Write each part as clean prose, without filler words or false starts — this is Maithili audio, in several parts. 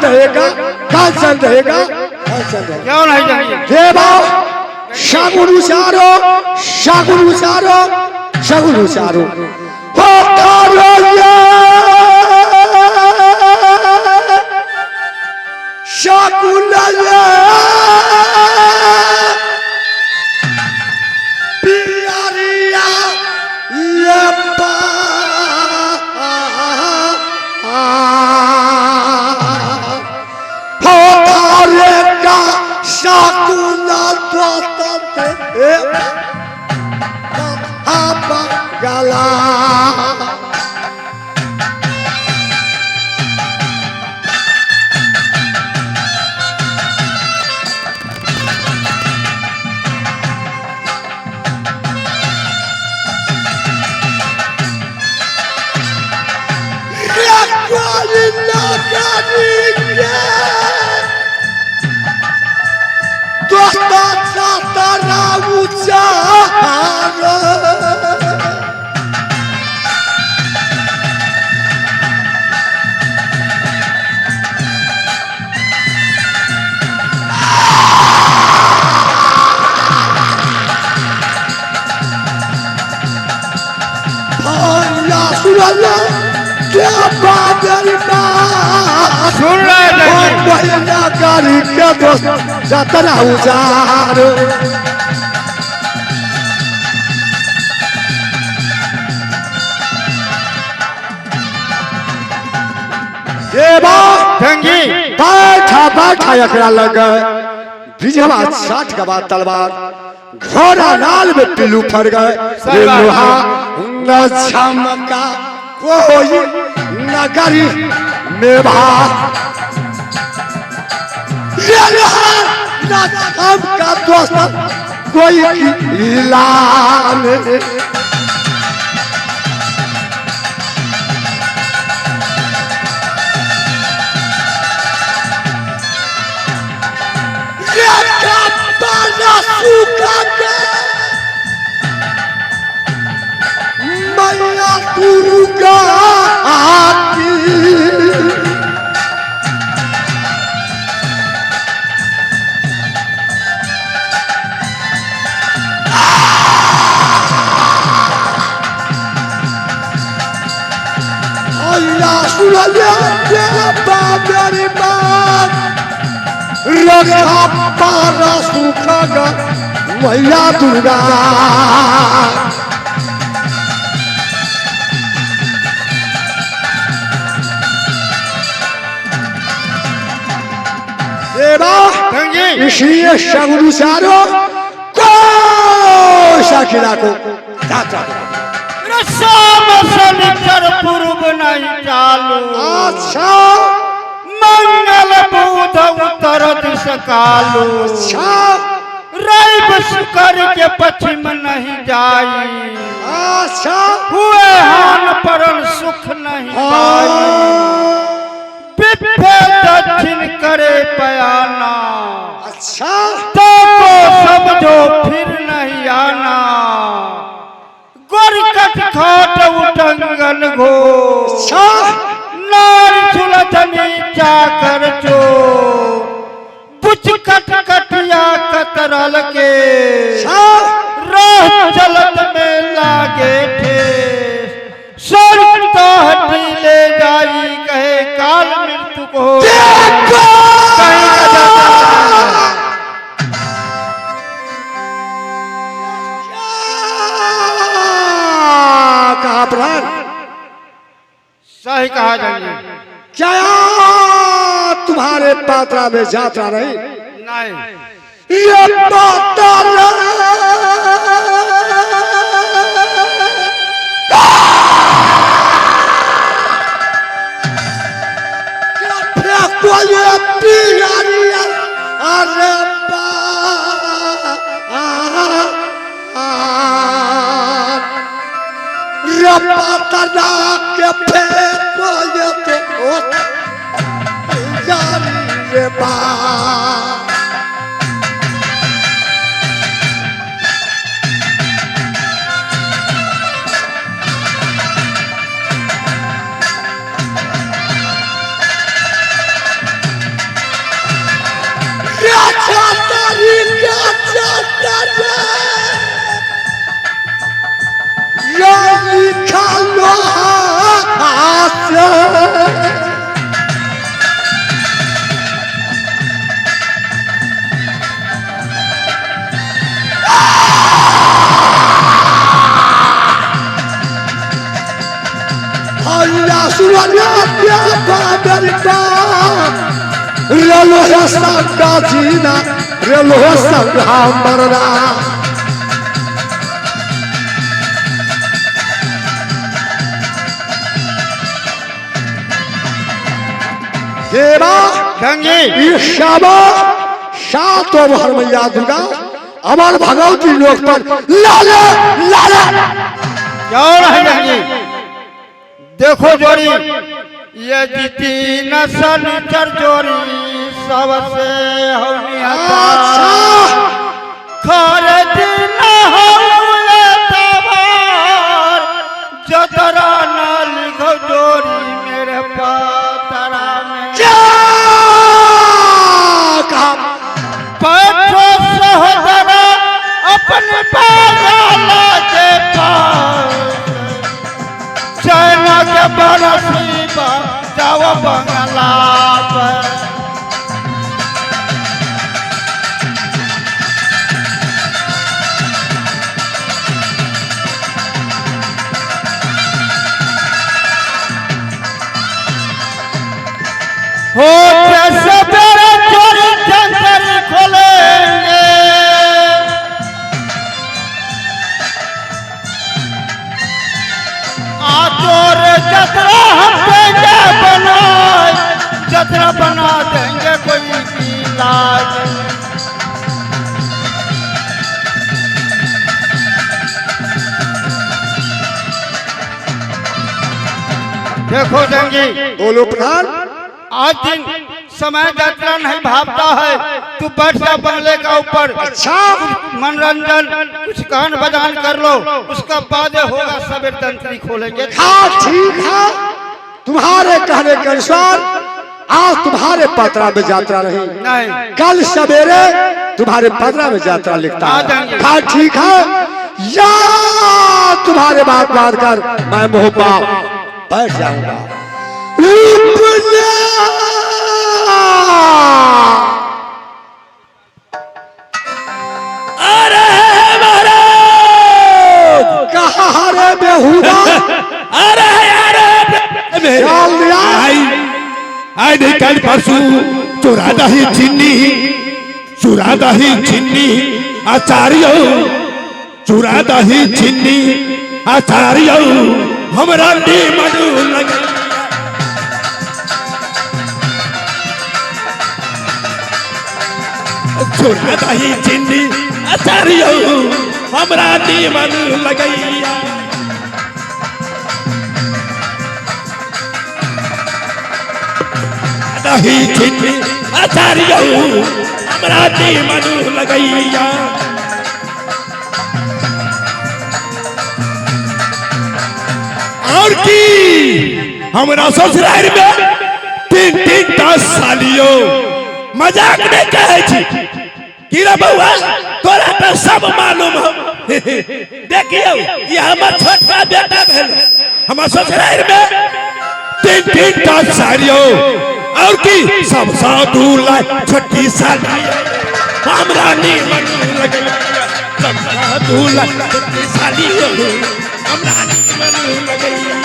रहेगा, कांचन रहेगा, कांचन रहेगा। क्यों नहीं जाएंगे? देवा शगुन उचारो, शगुन उचारो, शगुन उचारो। हो तारो ये शगुन ये पियरिया ये पा हो तारे का शगुन तो गला। सुन रहे थे। जातरा उजार देवा ढंगी बैठा बैठा एकरा लग बिजवा 60 गवा तलवार घोड़ा लाल में पिल्लू फर गए रे लोहा न झमका कोई नगरी में भा ये लोहा न झमका दोस्त कोई किला में। मैया दुर्गा आती अल्लाह सुनिए बाबरी बात रखा पारा सुखा मैया दुर्गा। देवा ढंगी इसलिए शगुन सारो को शकिला को दाता। शाम शनिचर पूर्व नहीं चालू। अच्छा मंगल बुध उत्तर दिश कालू। अच्छा रैब शुक्र के पश्चिम नहीं जाई। अच्छा हुए हान परन सुख नहीं पाई। बिफे दक्षिण करे पयाना। अच्छा तो को समझो फिर नहीं आना। गोरकट खाट उटंगन घो। अच्छा नार सुलझनी चाकर चो। बुच कट कटिया कतरल के। अच्छा राह चलत में लागे थे। स्वर्ग तो हटी ले जाई कहे काल मृत्यु को। कहीं न जाता। कहा प्राण सही कहा जाएंगे। क्या तुम्हारे पात्रा में जात्रा नहीं? नहीं ये पात्रा अरे पात्रा के फेंको ये तो रे बा। रे देवा बेटा रेलो हे संगा जीना रेलो हे संगा मरना। देवा गंगी ईशावा सातो भर मैया दुर्गा अमर भगवती लोक पर लाले लाले क्यों रहे गंगी? देखो जोड़ी ये जीती नसल चर जोड़ी सबसे होनी अच्छा खर दिन होए तबार जतरा न लिखो जोड़ी मेरे पतरा में। क्या कहा? बैठो सहोदरा अपने बाला के पास, चैन के बरसी जाओ बंगला पर। हो जैसे मेरे चोरी जंतर खोलेंगे, आ चोर जतरा हम देंगे बनाए, जतरा बना देंगे कोई की लाज। देखो देंगी बोलो प्रधान। आज दिन समय यात्रा नहीं भागता है, तू बैठ जा बंगले का ऊपर। अच्छा मनोरंजन कुछ गान बजान कर लो, उसका बाद होगा सवेर तंत्री खोलेंगे। हाँ ठीक है, तुम्हारे कहने के अनुसार आज तुम्हारे पतरा में यात्रा नहीं, नहीं कल सवेरे तुम्हारे पतरा में यात्रा लिखता आ है। जाएंगे। हाँ ठीक है, या तुम्हारे बात बात कर मैं मोहब्बा बैठ जाऊंगा। अरे महाराज कहा रे बेहुदा? अरे अरे चल दिया। आई आई नहीं कल परसों चुरा दही चीनी, चुरा दही चीनी आचार्य, चुरा दही चीनी आचार्य हमरा मधु लगे। चुरा दही चीनी आचार्य हमरा नीमन लगैया। दही चीनी आचार्य हमरा नीमन लगैया। और की हमरा ससुराल में तीन तीन टा सालियो मजाक नहीं कहै छी की रे बउआ, तोरा तो सब मालूम हो। देखियो ये हमर छोटका बेटा भेल, हमर ससुराल में तीन तीन टा सालियो और की सब साधु लाई छोटी साली हमरा नीमन लगैया। सब साधु लाई छोटी साली हमरा नीमन लगैया।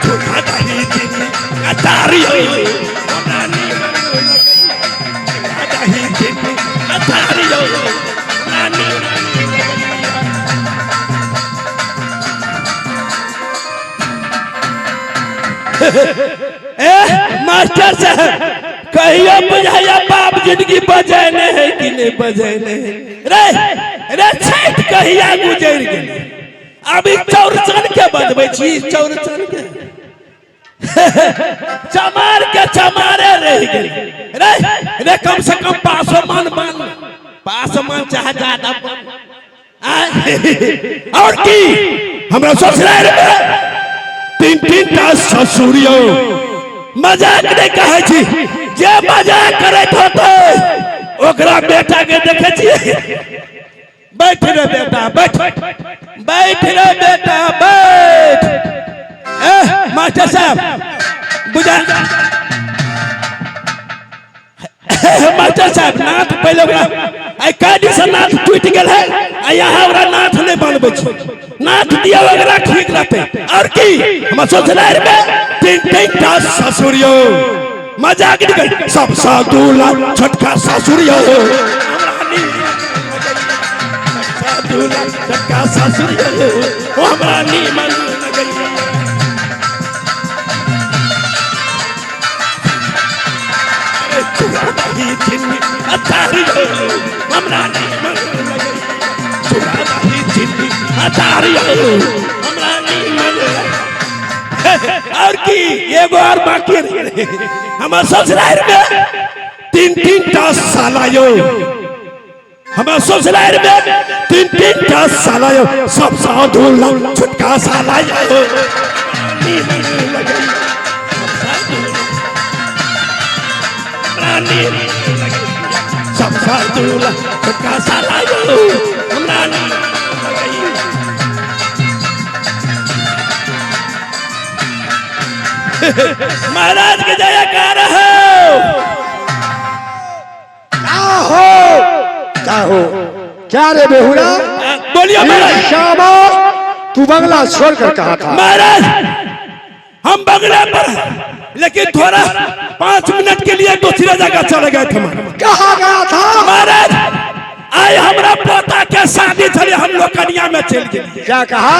छोटा दही चीनी आचार्य हमरा नीमन लगैया। छोटा दही चीनी आचार्य हमरा नीमन लगैया। ए मास्टर साहब कहियो बुझाइया बाप जिंदगी बजेने है कि नहीं बजेने है? रे रे छठ कहिया गुजर गेलै, अभी चौरचन के बजबै छी, चौरचन के चमार के चमारे रह गेल। रे रे कम से कम पासो मन मन पास मन चाहे ज्यादा मन। और की हमरा ससुराल में तीन तीन टा ससुरियो मजाक नहीं कहै छी, जे मजाक करैत होतै ओकरा बेटा के देखै छियै। बैठ रे बेटा बैठ, बैठ रे बेटा बैठ। ए मास्टर साहब बुझा, मास्टर साहब नाक पहले ओकरा आइ काल्हि से नाथ टूटि गेल है आ यहाँ ओकरा नाथ नहीं बनबै छै। नाथ दिया ओकरा ठीक रहतै। और की हमर ससुरारि में तीन तीन टा ससुर यौ, मजाक निकल सब दूल्हा छोटका ससुर यौ, दूल्हा छोटका ससुर यौ, ओ हमरा नीमन लगैया। और की एगो और बाकी रहे। हमर ससुरारि में तीन तीन टा साला यौ, हमर ससुरारि में तीन तीन टा साला यौ, सब दूल्हा छोटका साला यौ। सब दूल्हा छोटका साला यौ, हमरा महाराज के जयकार हो। क्या हो क्या हो क्या रे बेहुरा, बोलिए महाराज। शाबाश, तू बंगला छोड़कर कहा था? महाराज हम बंगला पर हैं, लेकिन थोड़ा 5 मिनट के लिए दूसरी जगह चले गए थे। महाराज कहाँ गया था? महाराज आए हमरा पोता के शादी छले, हम लोग कन्या में चल गए। क्या कहा?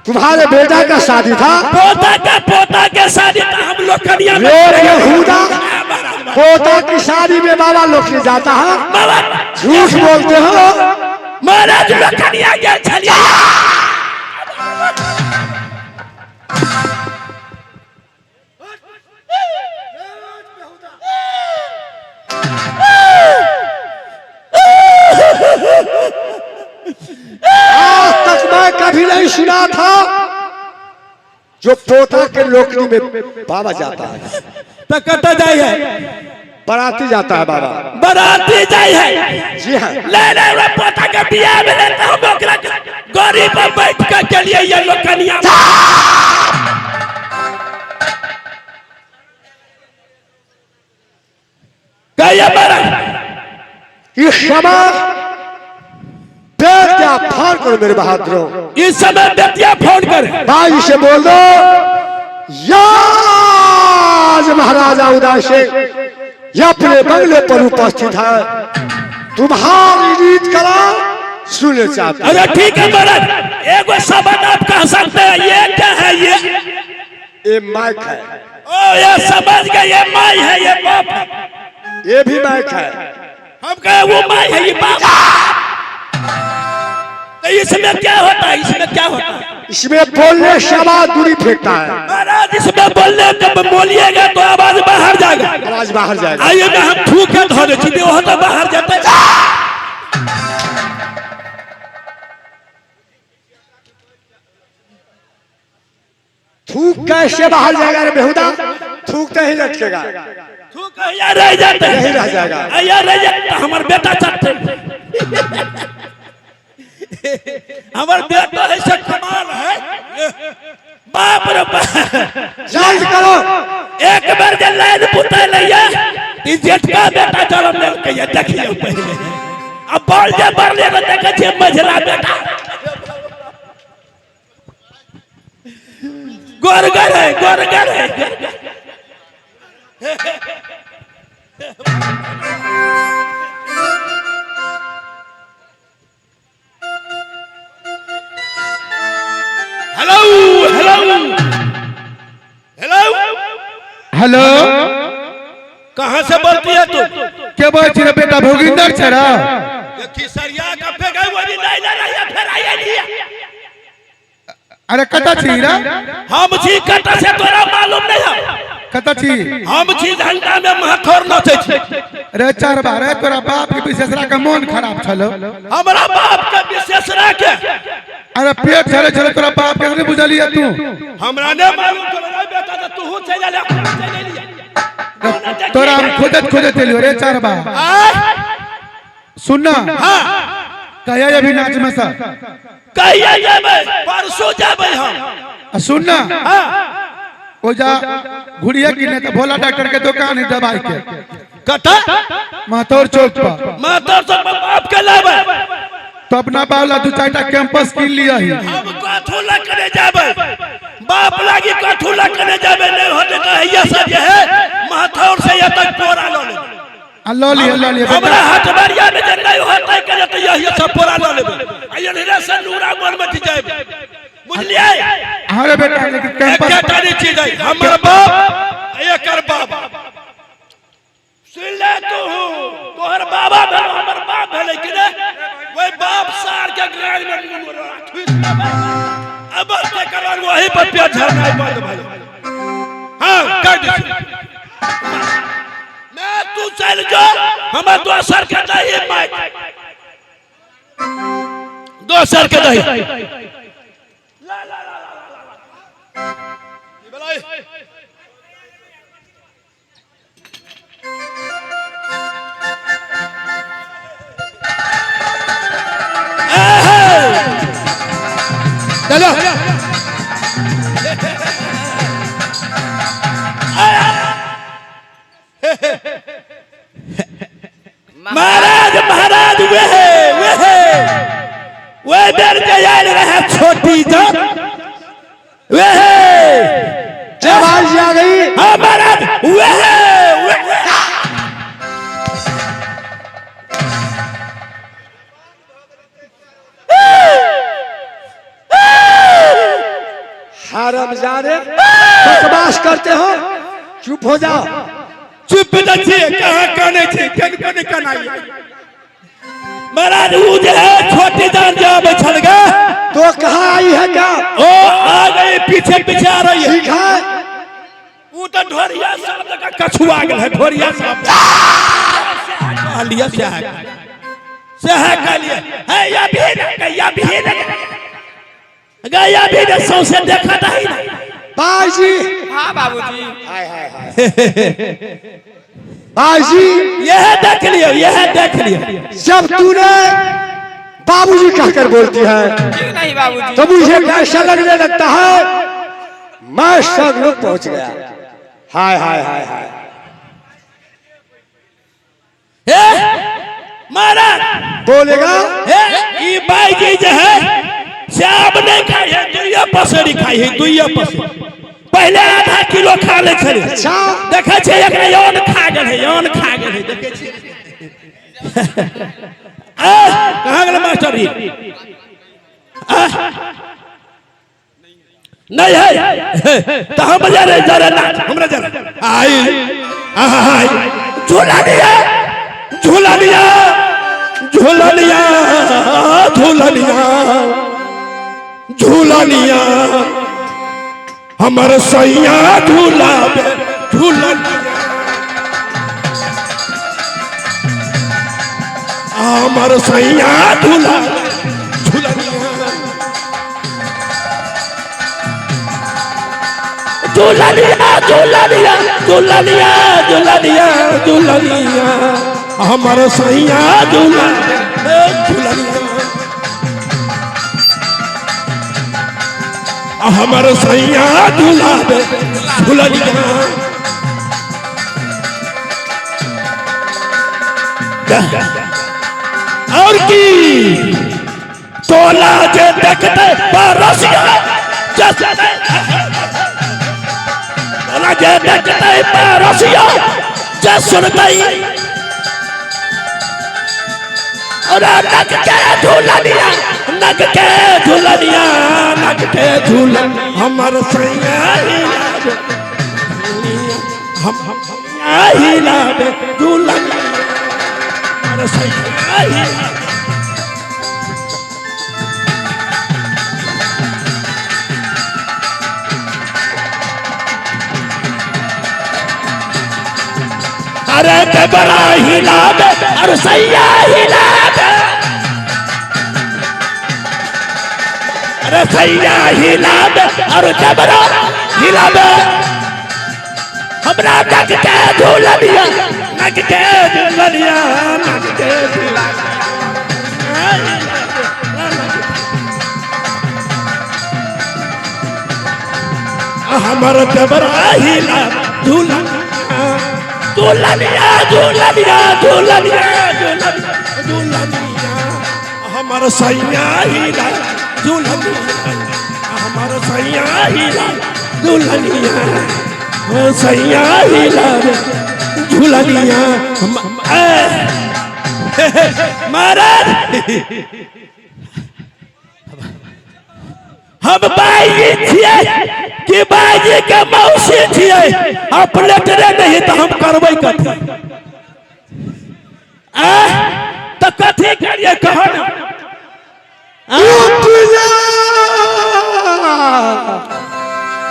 तुम्हारे बेटा का शादी था? पोता के शादी था, हम लोग कन्या में। रे यहूदा, पोता की शादी में बाबा लोग नहीं जाता है, झूठ बोलते हो। महाराज लोग कन्या गए छलिए। आज तक मैं कभी नहीं सुना था जो पोता के लोकनी में बाबा जाता है। तो कत जाए है? बराती जाता है बाबा, बराती जाए है। जी हाँ। ले ले रे पोता के बियाह में लेते हम ओकरा के गाड़ी पर बैठ के चलिए ये लोग कन्या। कहिए महाराज। इस समय बेतिया फोन करो मेरे बहादुरों, इस समय बेतिया फोन कर भाई से बोल दो याज महाराजा उदय सिंह ये अपने बंगले पर उपस्थित है, तुम्हारी रीत कला सुनने चाहते हैं। अरे ठीक है महाराज, एगो शब्द आप कह सकते हैं, ये क्या है? ये माइक है। ओ ये समझ गए, ये माई है, ये बाप है। ये भी माइक है। हम कहे वो माई है, ये बाप। तो इसमें क्या होता है? इसमें क्या होता है? इसमें बोलने से आवाज दूरी फेंकता है। महाराज इसमें बोलने जब बोलिएगा तो आवाज बाहर जाएगा, आवाज बाहर जाएगा। आइए में हम थूक के धरे छी, वो तो बाहर जाते। थूक कैसे बाहर जाएगा रे बेहुदा? थूक तो ही लटकेगा, थूक रह जाते, यही रह जाएगा, रह जाते। हमार बेटा चाहते, हमार बेटा ऐसे कमाल है, बाप रे बाप। जल्द करो। एक बार जे लाइन पुतै लैया ई जेठका बेटा जन्म लेलकै ये देखियौ पहिले। अब बड़ जे बढ़ले तऽ देखै छियै मझला बेटा गोरगर है, गोरगर है। Hello hello hello hello, कहाँ से बोलती है तू? के बोल छी रे बेटा? भोगिंदर छै रे। देखी सरिया का फेंक वो भी नहीं ले रही है, फिर आइए नहीं। अरे कत छी रे? हम छी कत से तोरा मालूम नहीं है। कत छी? हम छी झंडा में महथोर नचै छी। रे चार बार रे तोरा बाप के विशेषरा के मन खराब छलो। हमरा बाप के विशेषरा के? अरे पेट छले छले तोरा बाप के नहीं बुझलिए तू? हमरा नहीं मालूम छलो रे बेटा, तो तू चलि आले, चलि एलिए। तोरा हम खोजत खोजत एलियो रे चार बार। सुन ना, हां कहिया अभी नाच में सर? कहिया जेबै? परसों जेबै हम। सुन ना, हां ओ जा घुड़िया किने त भोला डॉक्टर के दुकान है दवाई के, कतऽ? महतौर चौक पर। माता सब बाप के लाबै। तो अपना बावला दू चारिटा कैंपस कीन लिया ही। हम कथू लऽ के नहि जाबै, बाप लागी कथू लऽ के नहि जाबै। नहि होतै तऽ हैया सब जे है महथौर से यहाँ तक पोरा लऽ लेबै। आ लऽ लिअ, लऽ लिअ। हमरा हटबरिया में जे नहि होतै के तऽ यही सब पोरा लऽ लेबै आ इधरे से नूरा गोरमती जाबै, बुझलियै? हाँ रे बेटा, लेकिन कैंपस एकेटा नहि चीज है, हमर बाप आ एकर बाप। सुन ले तू, तोहर बाबा भेल, हमर बाप भेलै कि ने? वही बाप सार के गाड़ में ठुस लेबै, अब तेकर बाद वही पर पेट झरनाइ बंद भऽ जेतै। हाँ, कर दे। मैं तू चल जो, हमर दोसर के दही माइक, दोसर के दही। ला ला ला ला ला ला। की भेलै? चलो। महाराज, महाराज, वे वे वे बेर जे आयल रहे छोटी तो वे आवाज आ गई। हाँ महाराज, वे वे हरामजादे, बकवास करते हो, चुप हो जाओ। चुप न छियै, कहाँ कानै छै? केनको नहि कनाइए महाराज। ऊ जे है छोटी जान जे आबै छल गे। तो कहाँ आई है क्या? ओ आ गई, पीछे पीछे आ रही है। ठीक है। ऊ तो ढोरिया साहब जकाँ कछुआ गेल है, ढोरिया साहब कहलिए सएह, सएह कहलिए है। या भी न या भी न गया भी न, सौंसे देखत है ना। भाई जी। हाँ बाबूजी। हाय हाय हाय, भाई जी। यह देख लियो, यह देख लियो। जब तूने बाबूजी कहकर बोलती है क्यों नहीं बाबूजी, तो मुझे कैसा लगने लगता है, मैं सब लोग पहुंच गया। हाय हाय हाय हाय। हे महाराज, बोलेगा। हे ई बाई जी जे है से आब नहीं खाई है, दुइया पसेरी खाई है, दुइया पसेरी। पहले आधा किलो खा ले छलै। अच्छा। देखै छियै एकरा यौन खा गेल है, यौन खा गेल है, देखै छियै। आ कहाँ गेलै मास्टर जी? आ? नहीं है तो हम जा रहे, जा रहे ना, हमरा जा रहे। आई आई झूला दिया, झूला दिया, झूला लिया, झूला लिया, झूला लिया, हमर सैया झूला झूला लिया, हमर सैया झूला झूला झूला लिया, झूला लिया, झूला लिया, झूला लिया, झूला लिया, हमर सैया झूला झूला लिया, हमर सैया झूला झूला लिया। और की तोला जे देखते परोसिया, तोला जे देखते परोसिया जे सुनते, और नक के झूलनिया, नक के झूलनिया, नक के झूलन, हमर सैया हम हिलाबे झूलन, हमर सैया हिलाबे। अरे देवरा हिलाबे, अरे सैया हिलाबे, अरे सैया हिलाबे, अरे देवरा हिलाबे, हमरा नक के झूलनिया, नक के झूलनिया, नक के झूलनिया, हमर देवरा हिलाबे झूलनिया, दुल्हनिया दुल्हनिया दुल्हनिया दुल्हनिया दुल्हनिया हमर सैया हीरा दुल्हनिया हमर सैया हीरा दुल्हनिया ओ सैया हीरा झुलनिया। महाराज हम बाई छियै कि बाई के मौसी छियै, अपलेटरे नहीं तो हम करबै कथी? आ तो कथी करिए कह ना।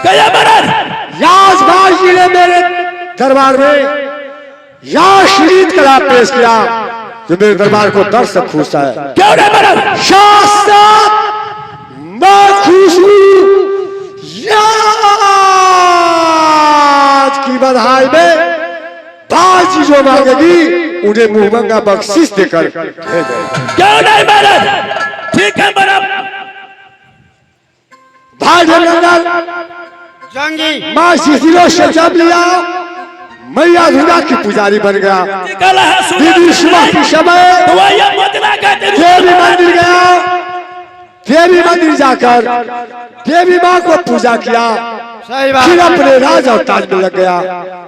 कहिया महाराज? याज भाई जी ने मेरे दरबार में याश कला पेश किया जो मेरे दरबार को दर्शक खुश है। क्यों नहीं महाराज? शास्त्र मैं खुश हूं याज की बधाई में बाजी जो मांगेगी उन्हें मुंह मंगा बख्शिश देकर भेज। क्यों नहीं महाराज? ठीक है महाराज। भाई नंदन जंगी माँ शिशिरों से जब लिया मैया दुर्गा की पुजारी बन गया। दीदी सुबह के समय देवी मंदिर गया, देवी मंदिर जाकर देवी माँ को पूजा किया, फिर अपने राज और ताज में लग गया।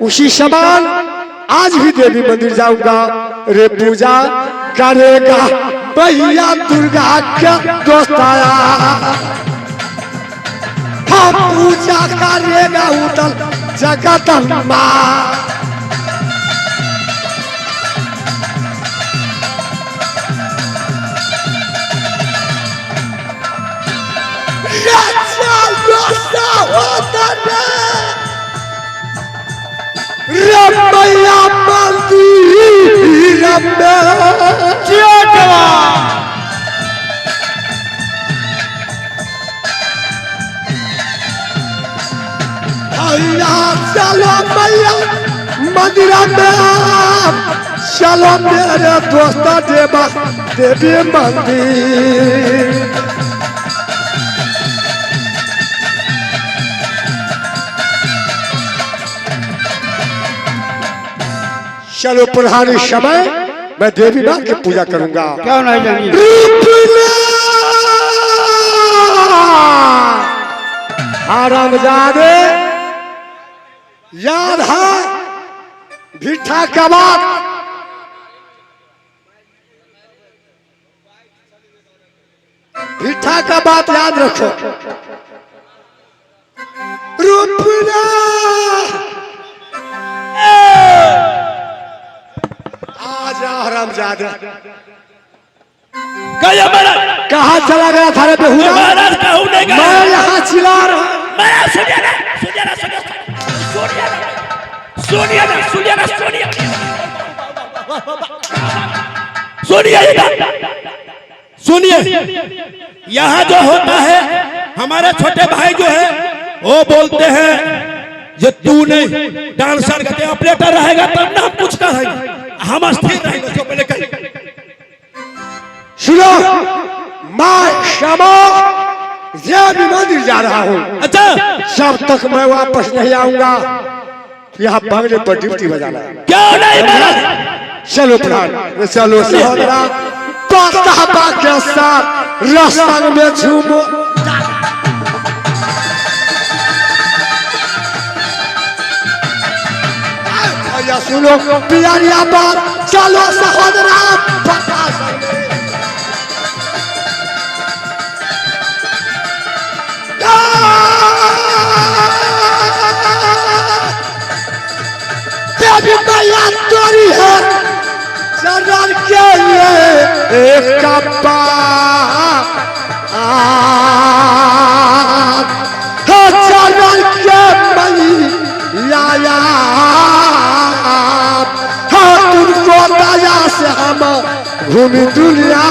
उसी समान आज भी देवी मंदिर जाऊंगा रे पूजा करेगा भैया दुर्गा का दोस्त आया। हम पूजा करेगा उदल जगदम्बा। रमैया मंदिर में जियो जवान। चलो मैया मंदिर में चलो मेरे दोस्त देवा देवी मंदिर। चलो प्रधान समय मैं देवी माँ की पूजा करूंगा। क्यों नहीं जानिए? हरामजादे याद है भिठा कबाब भिठा का बात याद रखो। रूपना आजा हरामजादे। कहाँ चला गया था रे बेहुदा? मैं यहाँ चिल्ला रहा। सुनिए सुनिए, यहाँ जो होता है हमारे छोटे भाई जो है वो बोलते हैं जो तू नहीं डांसर कहते ऑपरेटर रहेगा तब ना हम कुछ कहेंगे, हम स्थिर रहेंगे। जो पहले कहेंगे सुनो, मैं क्षमा देवी मंदिर जा रहा हूँ। अच्छा, जब तक मैं वापस नहीं आऊंगा यहाँ बंगले पर ड्यूटी बजाना। क्यों नहीं महाराज? चलो प्राण चलो सहोदरा के साथ रसंग में झूमो। भैया सुनो प्यारिया बात, चलो सहोदरा देवी मैया तोरी है चरण के लिए एक कप्पा चरण के मैया तुमको दया से हम घूमी दुनिया।